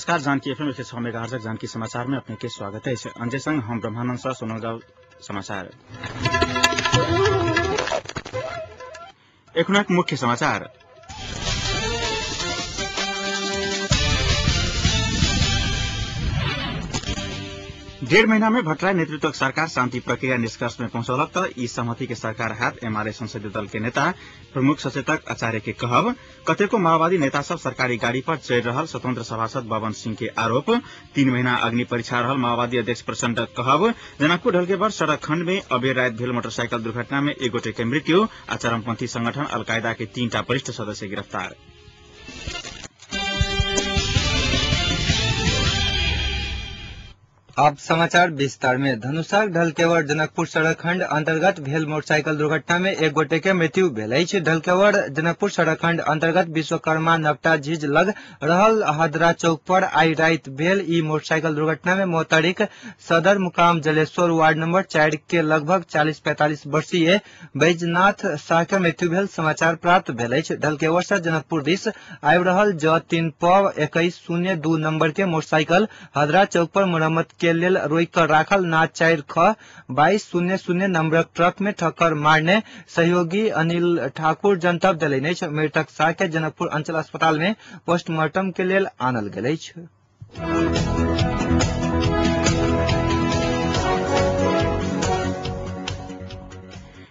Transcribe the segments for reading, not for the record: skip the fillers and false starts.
नमस्कार, Janaki FM 106 megahertz Janaki समाचार में अपने के स्वागत है। अंजय संग हम ब्रह्मानंद शाह सुनल जाओ समाचार। एखुनक मुख्य समाचार। डेढ़ महीना में भट्टराई नेतृत्व सरकार शांति प्रक्रिया निष्कर्ष में पहुंचौलक त ई सहमति के सरकार हाथ एमाले संसदीय दल के नेता प्रमुख सचेतक आचार्य के कहब। कतेको माओवादी नेता सब सरकारी गाड़ी पर चढ़ रहल स्वतंत्र सभासद बबन सिंह के आरोप। 3 महीना अग्नि परीक्षा रहल माओवादी अध्यक्ष प्रचण्ड कहब। जनकपुर ढलकेबर सड़क खण्ड में अबेर रात भेल मोटरसाइकिल दुर्घटना में एक गोटे के मृत्यु आ चरमपंथी संगठन अलकायदा के 3 टा वरिष्ठ सदस्य गिरफ्तार। अब समाचार विस्तार में। धनुषा ढलकेवर जनकपुर सड़क खंड अंतर्गत भेल मोटरसाइकिल दुर्घटना में एक गोटे के मृत्यु भेल अछि। ढलकेवर जनकपुर सड़क खंड अंतर्गत विश्वकर्मा नवटा झीज लग रहल हदरा चौक पर आई रात भेल ई मोटरसाइकिल दुर्घटना में मोहतरीक सदर मुकाम जलेश्वर वार्ड नंबर 4 के लगभग 40-45 वर्षीय बैजनाथ शाह के मृत्यु भेल समाचार प्राप्त भेल अछि। ढलकेवर से जनकपुर दिस आबि रहल ज 3 प 2102 नंबर के मोटरसाइकिल हदरा चौक पर मरम्मत के लेल रोकि कर राखल ना 4 ख 2200 नंबरक ट्रक में ठक्कर मारने सहयोगी अनिल ठाकुर जनतब देलनि अछि। मृतक शाह के जनकपुर अंचल अस्पताल में पोस्टमार्टम के लेल आनल गेल अछि।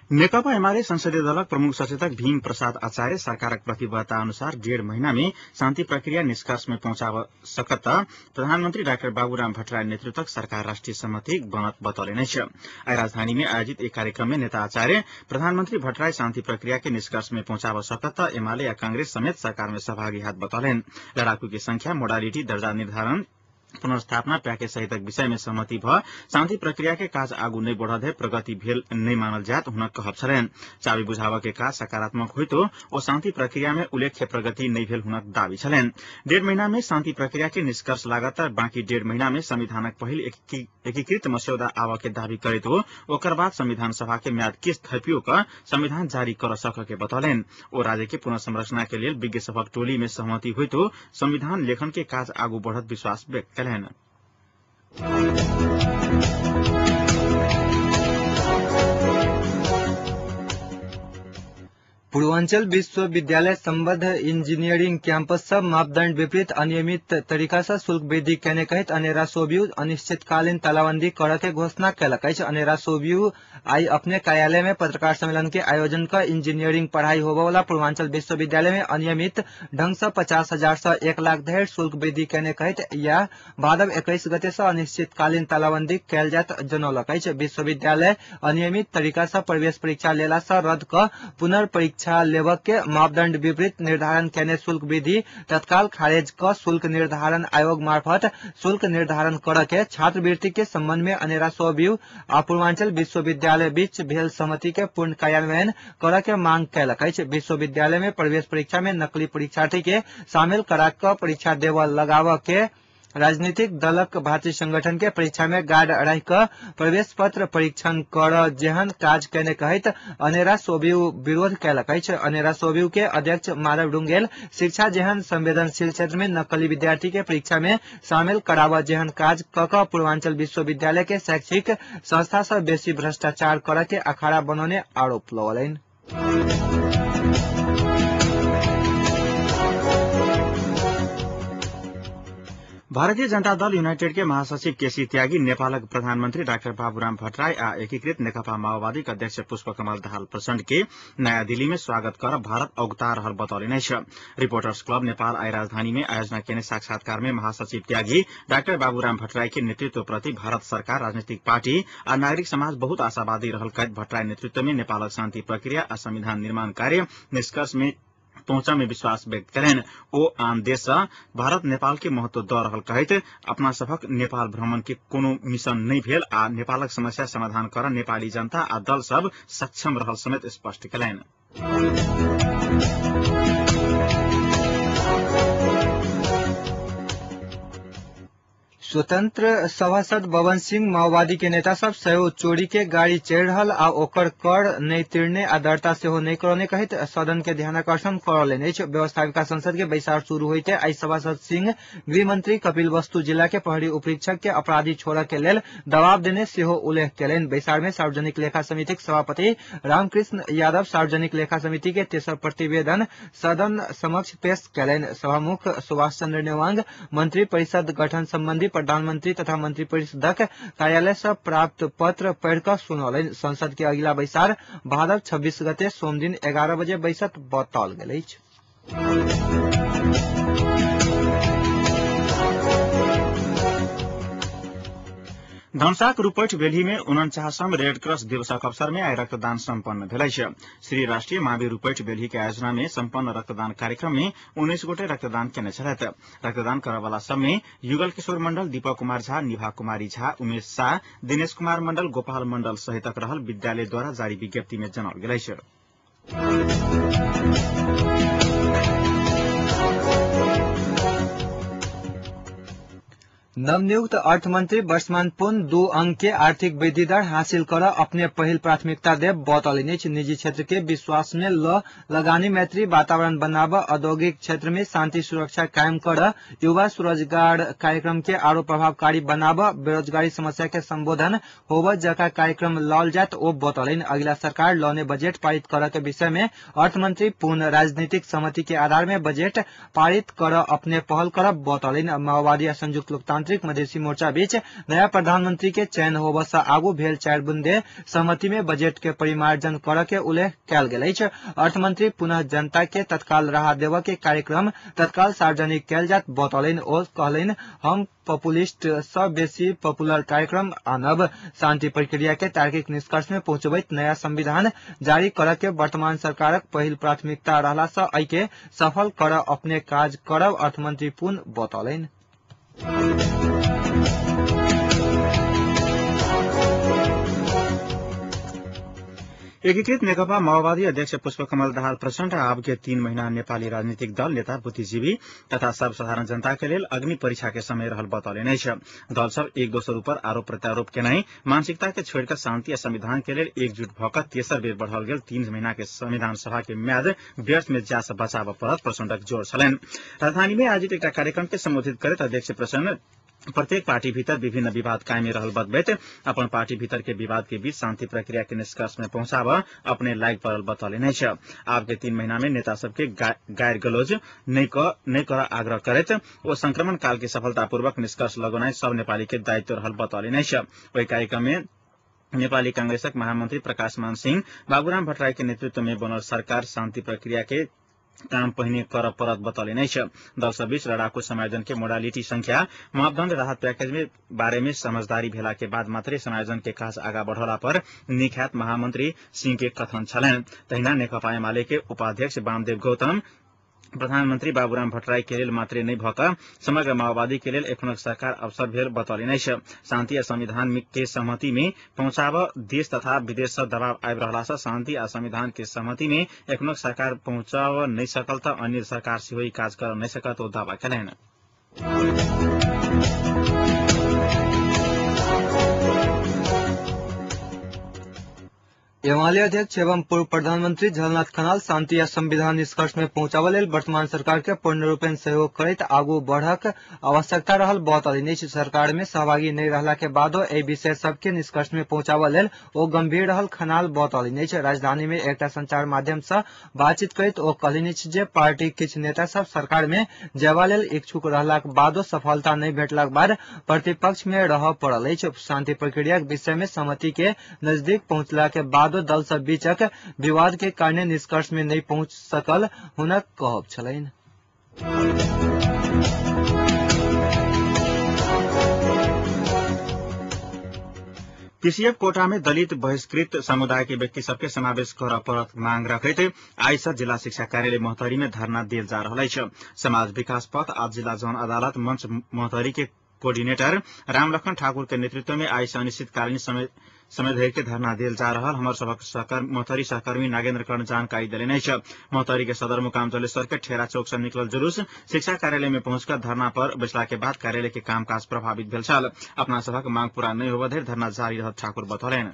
नेकपा एमाले संसदीय दलक प्रमुख सचेतक भीम प्रसाद आचार्य सरकारक प्रतिबद्धता अनुसार 1.5 महीना में शांति प्रक्रिया निष्कर्ष में पहुंचाब सकत प्रधानमंत्री डाक्टर बाबूराम भट्टराई नेतृत्वक सरकार राष्ट्रीय सहमति बनत बतौलनि अछि। आइ राजधानी में आयोजित एक कार्यक्रम में नेता आचार्य प्रधानमंत्री भट्टराई शांति प्रक्रिया के निष्कर्ष में पहुंचाब सकत एमाले या कांग्रेस समेत सरकार में सहभागी हात बतौलनि। लड़ाकू के संख्या, मोडालिटी, दर्जा निर्धारण, पुनर्स्थापना पैकेज सहितक विषय में सहमति भ शांति प्रक्रिया के काज आगू नहीं बढ़त है प्रगति भेल नहीं मानल जात हुनक कहब छलनि। चाबी बुझाव के काज सकारात्मक होइतो ओ शांति प्रक्रिया में उल्लेख्य प्रगति नहीं भेल हुनक दावी छलनि। 1.5 महीना में शांति प्रक्रिया के निष्कर्ष लागत बाकी 1.5 महीना में संविधानक पहिल एकीकृत मस्यौदा आव के दावी करैत हो ओकर बाद संविधान सभा के म्याद किस्त थपियो क संविधान जारी कर सक के बतौलनि। ओ राज्य के पुनर्संरचना के लेल विज्ञ सभक टोली में सहमति होइतो संविधान लेखन के काज आगू बढ़त विश्वास व्यक्त कयलनि। पूर्वांचल विश्वविद्यालय संबद्ध इंजीनियरिंग कैंपस सब मापदंड विपरीत अनियमित तरीका से शुल्क वृद्धि केने कहैत अनेरा सोबियू अनिश्चितकालीन तालाबंदी करऽ के घोषणा केलक अछि। अनेरा सोबियू आई अपने कार्यालय में पत्रकार सम्मेलन के आयोजन क इंजीनियरिंग पढ़ाई होबय वाला पूर्वांचल विश्वविद्यालय में अनियमित ढंग से 50,000 से 1 लाख धरि शुल्क वृद्धि केने कहैत या भादव 21 गते से अनिश्चितकालीन तालाबंदी कयल जायत जनौलक अछि। विश्वविद्यालय अनियमित तरीका से प्रवेश परीक्षा लेला से रद्द क पुनर्परीक्षा लेबक के मापदंड विपरीत निर्धारण केने शुल्क वृद्धि तत्काल खारिज क शुल्क निर्धारण आयोग मार्फत शुल्क निर्धारण कर के छात्रवृत्ति के संबंध में अनेरा सोबियू आ पूर्वांचल विश्वविद्यालय बीच भेल सहमति के पूर्ण कार्यान्वयन कर के मांग कयलक अछि। विश्वविद्यालय में प्रवेश परीक्षा में नकली परीक्षार्थी के शामिल करा क परीक्षा देवल लगाव के राजनीतिक दलक भातृ संगठन के परीक्षा में गार्ड राखि क प्रवेश पत्र परीक्षण कर जेहन काज केने कहैत अनेरा सोबियू विरोध कयलक अछि। अनेरा सोबियू के अध्यक्ष माधव डुंगेल शिक्षा जेहन संवेदनशील क्षेत्र में नकली विद्यार्थी के परीक्षा में शामिल कराव जेहन काज क क पूर्वांचल विश्वविद्यालय के शैक्षिक संस्था से बेसी भ्रष्टाचार कर के अखाड़ा बनौने आरोप लगौलनि। भारतीय जनता दल यूनाइटेड के महासचिव केसी त्यागी नेपालक प्रधानमंत्री डाक्टर बाबूराम भट्टराई आ एकीकृत नेकपा माओवादी के अध्यक्ष पुष्पकमल दाहाल प्रचण्ड के नयाँ दिल्ली में स्वागत कर भारत औगता रहल बतौलनि अछि। रिपोर्टर्स क्लब नेपाल आई राजधानी में आयोजना केने साक्षात्कार में महासचिव त्यागी डाक्टर बाबूराम भट्टराई के नेतृत्व प्रति भारत सरकार, राजनीतिक पार्टी आ नागरिक समाज बहुत आशावादी रहल कहैत भट्टराई नेतृत्व में नेपालक शांति प्रक्रिया आ संविधान निर्माण कार्य निष्कर्ष में पहुंचा में विश्वास व्यक्त कयलनि। ओ आन देश सँ भारत नेपाल के महत्व दऽ रहल कहैत अपना सभक नेपाल भ्रमण के कोनो मिशन नहि भेल आ नेपालक समस्या समाधान कर नेपाली जनता आ दल सब सक्षम रहल समेत स्पष्ट कयलनि। स्वतंत्र सभासद बबन सिंह माओवादी के नेता सब सयो चोरी के गाड़ी चढ़ रहल आ ओकर कर नहि तिरने आ दर्ता सेहो नहि करौने कहैत सदन के ध्यानाकर्षण करौलनि अछि। व्यवस्थापिका संसद के बैसार शुरू होइते आइ सभासद सिंह गृहमंत्री कपिल वस्तु जिला के प्रहरी उपरीक्षक के अपराधी छोड़ऽ के लेल दबाव देने सेहो उल्लेख केलनि। बैसार में सार्वजनिक लेखा समितिक सभापति रामकृष्ण यादव सार्वजनिक लेखा समिति के तेसर प्रतिवेदन सदन समक्ष पेश केलनि। सभामुख सुभाष चंद्र नेवांग मंत्री परिषद गठन संबंधी प्रधानमंत्री तथा मंत्री परिषदक कार्यालय से प्राप्त पत्र पढ़ कऽ सुनौलनि। संसद के अगिला बैसार भादव 26 गते सोमदिन 11 बजे बैसत बताओल गेल अछि। धनसाक रूपैठ बेली में 49 रेड क्रॉस दिवसक अवसर में आइ रक्तदान सम्पन्न भेल अछि। श्री राष्ट्रीय महावीर रूपैठ बेली के आयोजना में सम्पन्न रक्तदान कार्यक्रम में 19 गोटे रक्तदान केने छलथि। रक्तदान करऽ सब में युगल किशोर मंडल, दीपक कुमार झा, निभा कुमारी झा, उमेश शाह, दिनेश कुमार मंडल, गोपाल मंडल सहितक रहल विद्यालय द्वारा जारी विज्ञप्ति में जनाओल गेल अछि। नवनियुक्त अर्थमंत्री वर्षमान पुन 2 अंक के आर्थिक वृद्धि दर हासिल कर अपने पहिल प्राथमिकता देव बतौलनि अछि। निजी क्षेत्र के विश्वास में ल लगानी मैत्री वातावरण बनाब, औद्योगिक क्षेत्र में शांति सुरक्षा कायम कर, युवा स्वरोजगार कार्यक्रम के आरो प्रभावकारी बनाब, बेरोजगारी समस्या के संबोधन होब जका कार्यक्रम लल जात ओ बतौलनि। अगिला सरकार लौने बजट पारित कर के विषय में अर्थमंत्री पुन राजनीतिक सहमति के आधार में बजट पारित कर अपने पहल करब बतौलनि। माओवादी आ संयुक्त लोकतांत्रिक मधेसी मोर्चा बीच नया प्रधानमंत्री के चयन होबऽ सँ आगू भेल 4 बुंदे सहमति में बजट के परिमार्जन करऽ के उल्लेख कयल गेल अछि। अर्थमंत्री पुनः जनता के तत्काल राहत देबऽ के कार्यक्रम तत्काल सार्वजनिक कयल जात बतौलनि। ओ कहलनि, हम पॉपुलिस्ट सँ बेसी पॉपुलर कार्यक्रम आनब, शांति प्रक्रिया के तार्किक निष्कर्ष में पहुंचबैत नया संविधान जारी करऽ के वर्तमान सरकारक पहिल प्राथमिकता रहला सँ एहि के सफल करऽ अपने काज करब अर्थमंत्री पुन बतौलनि। एकीकृत नेकपा माओवादी अध्यक्ष पुष्पकमल दाहाल प्रचण्ड आब के 3 महीना नेपाली राजनीतिक दल, नेता, बुद्धिजीवी तथा सर्वसाधारण जनता के लेल अग्नि परीक्षा के समय रहल बतौलनि अछि। दल सब एक दोसर ऊपर आरोप प्रत्यारोप केनाई मानसिकता के छोड़िकऽ शांति आ संविधान के लेल एकजुट भऽ कऽ तेसर बेर बढ़ल गेल 3 महीना के संविधान सभा के म्याद व्यर्थ में जा से बचाबऽ पड़त प्रचण्डक जोर छलनि। राजधानी में आयोजित एकटा कार्यक्रम के संबोधित करैत अध्यक्ष प्रचण्ड प्रत्येक पार्टी भीतर विभिन्न विवाद कायमे रहल बतबैत अपन पार्टी भीतर के विवाद के बीच शांति प्रक्रिया के निष्कर्ष में पहुंचाब अपने लायक पड़ल बतौलनि अछि। आब के 3 महीना में नेता सबके गायर गलौज नहि कर आग्रह करैत ओ संक्रमण काल के सफलतापूर्वक निष्कर्ष लगौनाइ सब नेपाली के दायित्व रहल बतौलनि अछि। ओहि कार्यक्रम में नेपाली कांग्रेसक महामंत्री प्रकाश मान सिंह बाबूराम भट्टराई के नेतृत्व में बनल सरकार शांति प्रक्रिया के काम पहिने कर परत बतौलनि अछि। दल सब बीच लड़ाकू समायोजन के मोडालिटी संख्या, मापदण्ड, राहत पैकेज में बारे में समझदारी भेला के बाद मात्रै समायोजन के काज आगा बढ़ला पर नीक हैत महामंत्री सिंह के कथन छलनि। तहिना नेकपा एमाले के उपाध्यक्ष वामदेव गौतम प्रधानमंत्री बाबूराम भट्टराई के लेल मात्रै नहि भऽ कऽ समग्र माओवादी के लेल एखनक सरकार अवसर भेल बतौलनि अछि। शांति आ संविधान के सहमति में पहुंचाब देश तथा विदेश सँ दबाव आबि रहला सँ शांति आ संविधान के सहमति में एखनक सरकार पहुंचाब नहि सकल तऽ अन्य सरकार सेहो ई काज कर नहि सकत ओ दावा केलनि। एमाले अध्यक्ष एवं पूर्व प्रधानमंत्री झलनाथ खनाल शांति आ संविधान निष्कर्ष में पहुंचाबऽ लेल वर्तमान सरकार के पूर्ण रूपेण सहयोग करैत आगू बढ़क आवश्यकता रहल बतौलनि अछि। सरकार में सहभागी नहि रहला के बादो एहि विषय सब के निष्कर्ष में पहुंचाबऽ लेल ओ गंभीर रहल खनाल बतौलनि अछि। राजधानी में एकटा संचार माध्यम सँ बातचीत करैत ओ कहलनि अछि जे पार्टी किछु नेता सब सरकार में जयबा लेल इच्छुक रहलाक बादो सफलता नहि भेटलाक बाद प्रतिपक्ष में रहऽ पड़ल अछि। शांति प्रक्रियाक विषय में सहमति के नजदीक पहुंचला के बाद दल सब बीचक विवाद के कारण निष्कर्ष में नहीं पहुंच सकल हुनक कहब छलनि। पीसीएफ कोटा में दलित बहिष्कृत समुदाय के व्यक्ति सबके समावेश कर परत मांग रखैत आइ सँ जिला शिक्षा कार्यालय महोत्तरी में धरना देल जा रहल अछि। समाज विकास पथ आ जिला जन अदालत मंच महोत्तरी के कोर्डिनेटर रामलखन ठाकुर के नेतृत्व में आइ से अनिश्चितकालीन समय धरि के धरना देल जा रहल हमर सभक महोत्तरी सहकर्मी नागेन्द्र कर्ण जानकारी देलनि अछि। महोत्तरी के सदरमुकाम जलेश्वर के ठेरा चौक से निकलल जुलूस शिक्षा कार्यालय में पहुंचकर धरना पर बैसला के बाद कार्यालय के कामकाज प्रभावित भेल छल। अपना सभक मांग पूरा नहि होबय धरि धरना जारी रहत ठाकुर बतौलनि।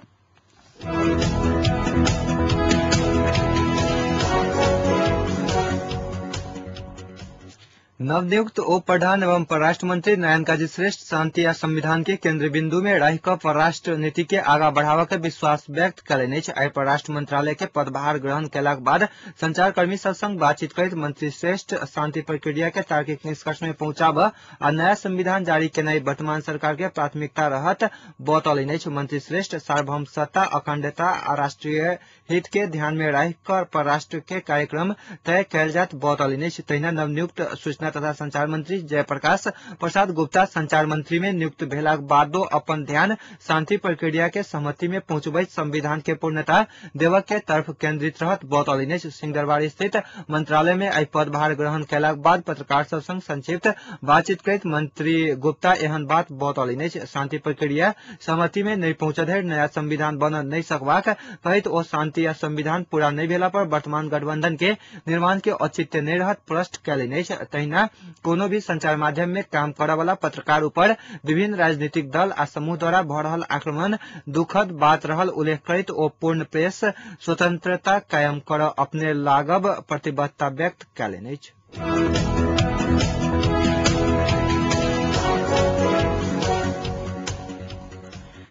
नवनियुक्त उप प्रधान एवं परराष्ट्र मंत्री नारायण काजी श्रेष्ठ शांति आ संविधान के केंद्र बिंदु में रहि कऽ परराष्ट्र नीति के आगा बढ़ाबऽ के विश्वास व्यक्त कयलनि अछि। आइ परराष्ट्र मंत्रालय के पदभार ग्रहण कयलाक बाद संचारकर्मी सब संग बातचीत करैत मंत्री श्रेष्ठ शांति प्रक्रिया के तार्किक निष्कर्ष में पहुंचाबऽ आ नया संविधान जारी केनाइ वर्तमान सरकार के प्राथमिकता रहत बतौलनि अछि। मंत्री श्रेष्ठ सार्वभौम सत्ता, अखंडता आ राष्ट्रीय हित के ध्यान में राखि कऽ परराष्ट्र के कार्यक्रम तय कयल जायत बतौलनि अछि। तहिना नवनियुक्त सूचना तथा संचार मंत्री जयप्रकाश प्रसाद गुप्ता संचार मंत्री में नियुक्त भेलाक बादो अपन ध्यान शांति प्रक्रिया के सहमति में पहुंचबैत संविधान के पूर्णता देवक के तरफ केंद्रित रहत बतौलनि अछि। सिंहदरबार स्थित मंत्रालय में आइ पदभार ग्रहण कयलाक बाद पत्रकार सब संग संक्षिप्त बातचीत करैत मंत्री गुप्ता एहन बात बतौलनि अछि। शांति प्रक्रिया सहमति में नहि पहुंचऽ धरि नया संविधान बन नहि सकबाक कहैत ओ शांति आ संविधान पूरा नहि भेला पर वर्तमान गठबंधन के निर्माण के औचित्य नहि रहत प्रश्न कयलनि अछि। तहिना कोनो भी संचार माध्यम में काम करऽ वाला पत्रकार ऊपर विभिन्न राजनीतिक दल आ समूह द्वारा भऽ रहल आक्रमण दुखद बात रहल उल्लेख करैत ओ पूर्ण प्रेस स्वतंत्रता कायम करऽ अपने लागब प्रतिबद्धता व्यक्त कयलनि अछि।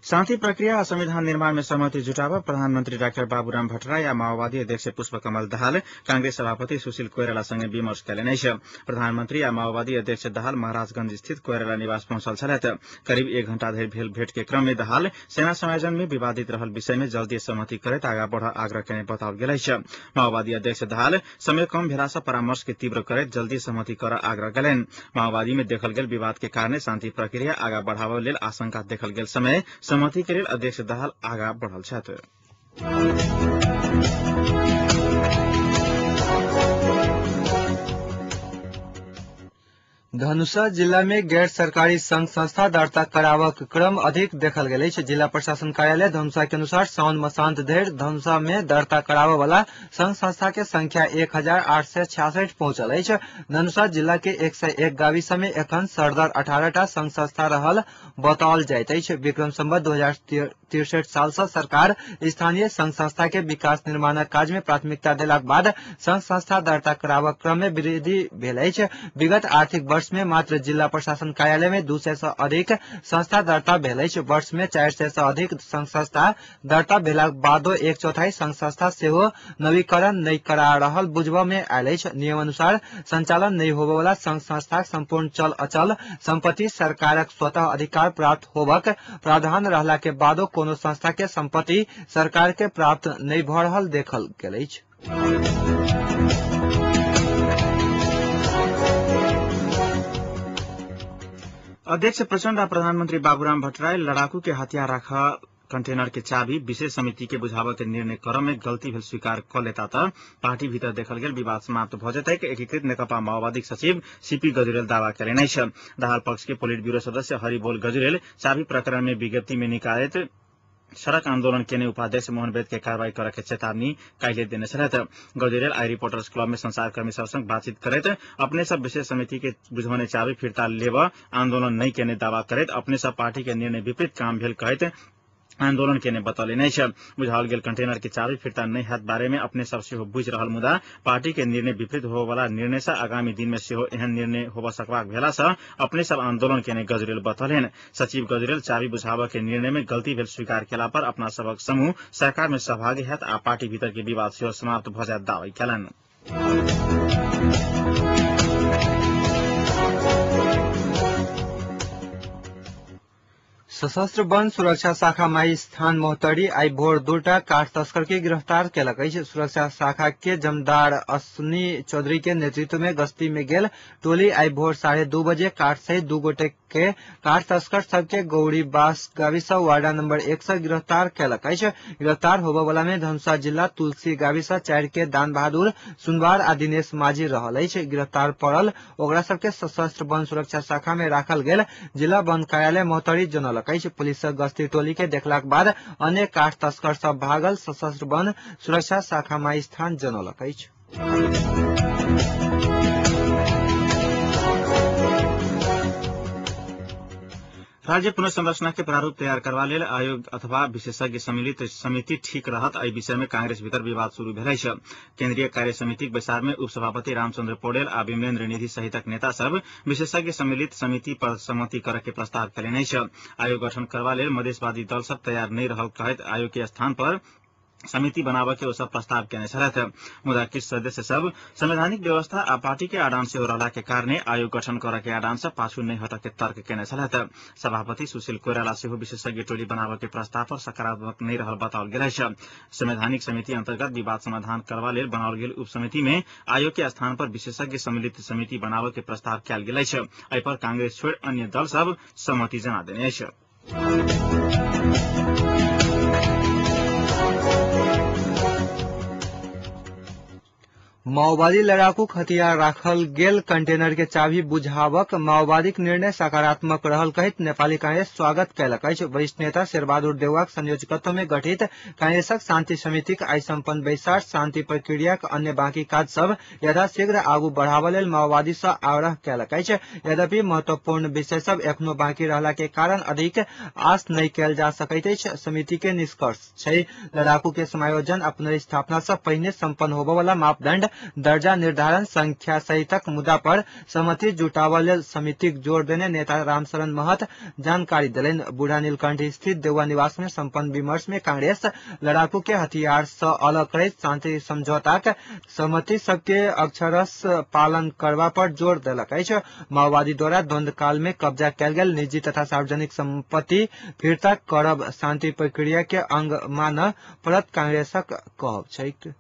शान्ति प्रक्रिया आ संविधान निर्माण में सहमति जुटाब प्रधानमन्त्री डाक्टर बाबूराम भट्टराई आ माओवादी अध्यक्ष पुष्पकमल दाहाल कांग्रेस सभापति सुशील कोइराला संगे विमर्श कयलनि अछि। प्रधानमन्त्री आ माओवादी अध्यक्ष दाहाल महाराजगंज स्थित कोइराला निवास पहुंचल छलथि। करीब 1 घंटा धरि भेल भेट के क्रम में दाहाल सेना समायोजन में विवादित रहल विषय में जल्दी सहमति करैत आगा बढ़ आग्रह केने बताओल गेल अछि। माओवादी अध्यक्ष दाहाल समय कम भेला सँ परामर्श के तीव्र करैत जल्दी सहमति कर आग्रह कयलनि। माओवादी में देखल गेल विवाद के कारण शान्ति प्रक्रिया आगा बढ़ाबय लेल आशंका देखल गेल समय सहमति के लेल अध्यक्ष दाहाल आगा बढ़ल छथि। धनुषा जिला में गैर सरकारी संघ संस्था दर्ता करावक क्रम अधिक देखल गेल अछि। जिला प्रशासन कार्यालय धनुषा के अनुसार साउन मसांत धरि धनुषा में दर्ता कराबऽ वाला संघ संस्था के संख्या 1866 पहुंचल अछि। धनुषा जिला के 101 गावी समेत एखन सरदर 18 टा संघ संस्था रहल बताओल जाइत अछि। विक्रम संवत 2063 साल से सरकार स्थानीय संघ संस्था के विकास निर्माणक काज में प्राथमिकता देलाक बाद संघ संस्था दर्ता कराबक क्रम में वृद्धि भेल अछि। विगत आर्थिक वर्ष में मात्र जिला प्रशासन कार्यालय में 200 से अधिक संस्था दर्ता भेल अछि। वर्ष में 400 से अधिक संघ संस्था दर्ता भेलाक बादो 1/4 संघ संस्था सेहो नवीकरण नहि करा रहल बुझबा में आयल अछि। नियम अनुसार संचालन नहि होबय वाला संघ संस्थाक संपूर्ण चल अचल संपत्ति सरकारक स्वतः अधिकार प्राप्त होबक प्रावधान रहला के बादो कोनो संस्था के संपत्ति सरकार के प्राप्त नहि भऽ रहल देखल गेल अछि। अध्यक्ष प्रचण्ड आ प्रधानमन्त्री बाबूराम भट्टराई लड़ाकू के हथियार राख कंटेनर के चाबी विशेष समिति के बुझाबऽ के निर्णय करऽ में गलती भेल स्वीकार क लेता त पार्टी भीतर देखल गेल विवाद समाप्त भऽ जेतैक एकीकृत नेकपा माओवादीक सचिव सीपी गजुरेल दावा कयलनि अछि। दाहाल पक्ष के पोलिट ब्यूरो सदस्य हरिबोल गजुरेल चाबी प्रकरण में विज्ञप्ति में निकालैत सड़क आंदोलन केने उपाध्यक्ष मोहन वैद्य के कार्रवाई करे के चेतावनी काल्हि देने छलथि। गजुरेल आई रिपोर्टर्स क्लब में संचारकर्मी सब संग बातचीत करैत अपने सब विशेष समिति के बुझौने चाबी फिर्ता लेब आंदोलन नहि केने दावा करैत अपने सब पार्टी के निर्णय विपरीत काम भेल कहैत आंदोलन केने बतौलनि अछि। बुझाओल गेल कंटेनर के चाबी फिर्ता नहि हैत बारे में अपने सब सेहो बुझि रहल मुदा पार्टी के निर्णय विपरीत होबय निर्णय से आगामी दिन में सेहो एहन निर्णय होबय सकबाक भेला से अपने सब आंदोलन केने गजुरेल बतौलनि। सचिव गजुरेल चाबी बुझाबऽ के निर्णय में गलती भेल स्वीकार केला पर अपना सबक समूह सरकार में सहभागी हैत आ पार्टी भीतर के विवाद सेहो समाप्त भऽ जायत दावा केलनि। सशस्त्र वन सुरक्षा शाखा माई स्थान मोहतरी आई भोर 2 काठ तस्कर के गिरफ्तार केलक अछि। सुरक्षा शाखा के जमदार अश्विनी चौधरी के नेतृत्व में गश्ती में गेल टोली आई भोर 2:30 बजे काठ सहित 2 गोटे के काठ तस्कर सबके गौरीबास गाविस वार्ड नंबर 1 से गिरफ्तार केलक अछि। गिरफ्तार होबय में धनुषा जिला तुलसी गाविस 4 के दान बहादुर सुनवार आ दिनेश माझी रहल अछि। गिरफ्तार पड़ल ओकरा सबके सशस्त्र वन सुरक्षा शाखा में राखल गेल जिला वन कार्यालय महोत्तरी जनौलक अछि। पुलिस गश्ती टोली के देखलाक बाद अन्य काठ तस्कर सब भागल सशस्त्र वन सुरक्षा शाखा में स्थान जनौलक अछि। राज्य पुनर्संरचना के प्रारूप तैयार करवा लेल आयोग अथवा विशेषज्ञ सम्मिलित समिति ठीक रहत। एहि विषय में कांग्रेस भीतर विवाद शुरू भेल अछि। केन्द्रीय कार्य समितिक बैसार में उपसभापति रामचंद्र पौडेल आ विमलेन्द्र निधि सहितक नेता सब विशेषज्ञ सम्मिलित समिति पर सहमति करऽ के प्रस्ताव कयलनि अछि। आयोग गठन करवा लेल मधेशवादी दल सब तैयार नहि रहल कहैत आयोग के स्थान पर समिति बनाबऽ के ओ सब प्रस्ताव केने छलथि। मुदा किछु सदस्य सब संवैधानिक व्यवस्था आ पार्टी के आडान सेहो रहला के कारणे आयोग गठन करऽ के आडान से पाछू नहि हटऽ के तर्क केने छलथि। सभापति सुशील कोइराला सेहो विशेषज्ञ टोली बनाबऽ के प्रस्ताव पर सकारात्मक नहि रहल बताओल गेल अछि। संवैधानिक समिति अंतर्गत विवाद समाधान करबा लेल बनाओल गेल उप समिति में आयोग के स्थान पर विशेषज्ञ सम्मिलित समिति बनाबऽ के प्रस्ताव कयल गेल अछि। एहि पर कांग्रेस छोड़ि अन्य दल सब सहमति जना देने अछि। माओवादी लड़ाकूक हथियार राखल गेल कंटेनर के चाभी बुझावक माओवादीक निर्णय सकारात्मक रहल कहैत नेपाली कांग्रेस स्वागत कयलक अछि। वरिष्ठ नेता शेरबहादुर देउवाक संयोजकत्व में गठित कांग्रेसक शांति समितिक आइ सम्पन्न बैसार शांति प्रक्रियाक अन्य बाँकी काज सब यथाशीघ्र आगू बढ़ाबय लेल माओवादी सँ आग्रह कयलक अछि। यद्यपि महत्वपूर्ण विषय सब एखनो बाँकी रहला के कारण अधिक आस नहि कयल जा सकैत अछि। समिति के निष्कर्ष छै लड़ाकू के समायोजन आ पुनर्स्थापना सँ पहिने सम्पन्न होबय वाला मापदंड दर्जा निर्धारण संख्या सहितक मुद्दा पर सहमति जुटाबय लेल समितिक जोर देने नेता रामशरण महत जानकारी देलनि। बूढ़ा नीलकंठ स्थित देउवा निवास में सम्पन्न विमर्श में कांग्रेस लड़ाकू के हथियार सँ अलग करैत शांति समझौताक सहमति सबके अक्षरश पालन करबा पर जोर देलक अछि। माओवादी द्वारा द्वंद्व काल में कब्जा कयल गेल निजी तथा सार्वजनिक संपत्ति फिर्ता करब शांति प्रक्रिया के अंग मानय पड़त कांग्रेसक कहब छैक।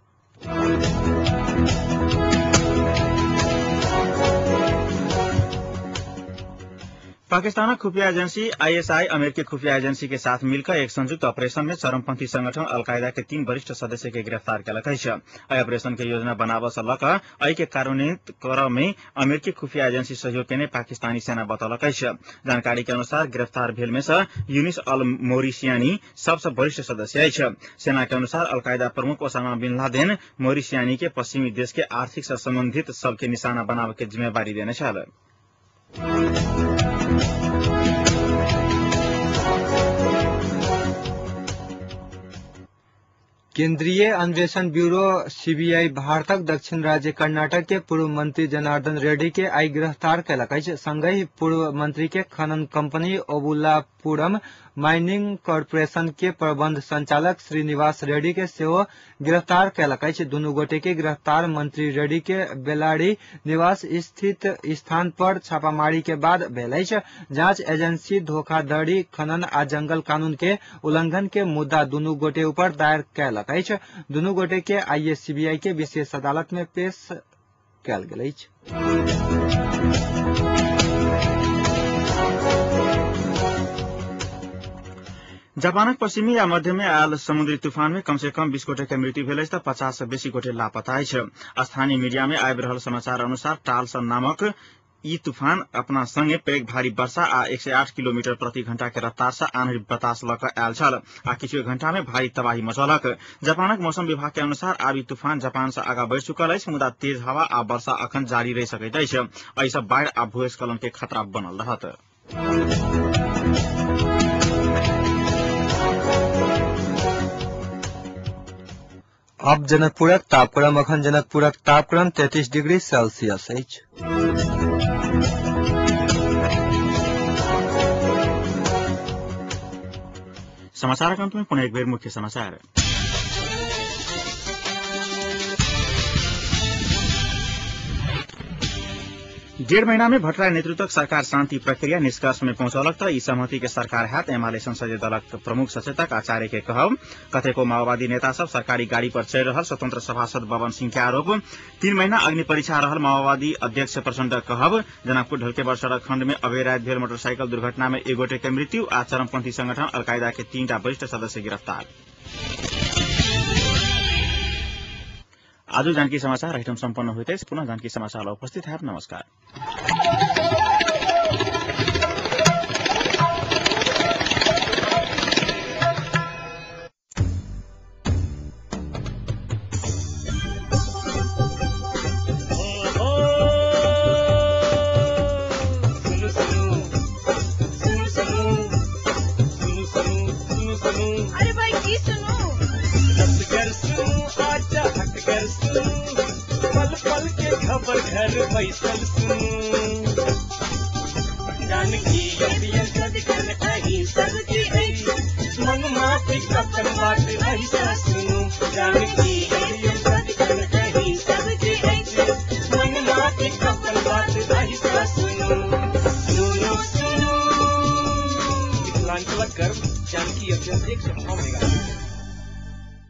पाकिस्तानक खुफिया एजेंसी आईएसआई अमेरिकी खुफिया एजेंसी के साथ मिलकर एक संयुक्त ऑपरेशन में चरमपंथी संगठन अलकायदा के 3 वरिष्ठ सदस्य के गिरफ्तार केलक अछि। एहि ऑपरेशन के योजना बनाबऽ सँ लऽ कऽ एहि के कार्यान्वित करऽ में अमेरिकी खुफिया एजेंसी सहयोग केने पाकिस्तानी सेना बतौलक अछि। जानकारी के अनुसार गिरफ्तार भेल में सँ यूनिस अल मोरिसियानी सबसँ वरिष्ठ सदस्य अछि। सेना के अनुसार अलकायदा प्रमुख ओसामा बिन लादेन मोरिसियानी के पश्चिमी देश के आर्थिक से संबंधित सबके निशाना बनाबऽ के जिम्मेवारी देने छल। केंद्रीय अन्वेषण ब्यूरो सीबीआई भारतक दक्षिण राज्य कर्नाटक के पूर्व मंत्री जनार्दन रेड्डी के आइ गिरफ्तार कयलक अछि। संगहि पूर्व मंत्री के खनन कंपनी ओबुलापुरम माइनिंग कॉरपोरेशन के प्रबंध संचालक श्रीनिवास रेड्डी के सेहो गिरफ्तार कयलक अछि। दुनू गोटे के गिरफ्तार मंत्री रेड्डी के बेलाड़ी निवास स्थित स्थान पर छापामारी के बाद भेल अछि। जांच एजेंसी धोखाधड़ी, खनन आ जंगल कानून के उल्लंघन के मुद्दा दुनू गोटे ऊपर दायर कयलक अछि। दुनू गोटे के आइए सीबीआई के विशेष अदालत में पेश कयल गेल अछि। जापानक पश्चिमी आ मध्य में आयल समुद्री तूफान में कम से कम 20 गोटे के मृत्यु भेल अछि त 50 से बेसी गोटे लापता अछि। स्थानीय मीडिया में आबि रहल समाचार अनुसार टालसन नामक ई तूफान अपना संगे पैघ भारी वर्षा आ 108 किलोमीटर प्रति घंटा के रफ्तार से आन्हरी बतास लऽ कऽ आयल छल आ किछु घंटा में भारी तबाही मचौलक। जापानक मौसम विभाग के अनुसार आब ई तूफान जापान से आगाँ बढ़ि चुकल अछि, मुदा तेज हवा आ वर्षा अखन जारी रहि सकैत अछि। एहि सँ बाढ़ि आ भूस्खलन के खतरा बनल रहत। अब जनकपुरक तापक्रम। अखन जनकपुरक तापक्रम 33 डिग्री सेल्सियस अछि। समाचारक अंत में पुनः एक बेर मुख्य समाचार। 1.5 महीना में भट्टराई नेतृत्वक सरकार शान्ति प्रक्रिया निष्कर्ष में पहुंचौलक त ई सहमति के सरकार हैत एमाले संसदीय दलक प्रमुख सचेतक आचार्य के कहब। कतेको माओवादी नेता सब सरकारी गाड़ी पर चढ़ि रहल स्वतंत्र सभासद बबन सिंह के आरोप। 3 महीना अग्नि परीक्षा रहल माओवादी अध्यक्ष प्रचण्ड कहब। जनकपुर ढलकेबर सड़क खण्ड में अबेर राति भेल मोटरसाइकिल दुर्घटना में एक गोटे के मृत्यु आ चरमपंथी संगठन अलकायदा के 3 वरिष्ठ सदस्य गिरफ्तार। आज जानकी समाचार एहिठाम सम्पन्न होइत अछि। पुनः जानकी समाचार उपस्थित हैब। नमस्कार। अरे भाई की सुनू, पल पल के खबर घर बैसल सुनू, जानकी सबकी मन माफी अपन बात ऐसा सुनू, जानकी सबकी मन माफी अपन बात ऐसा सुनू, सुनू सुनू मिथिलांचलक गर्व जानकी एफएम 106 मेगाहर्ट्ज।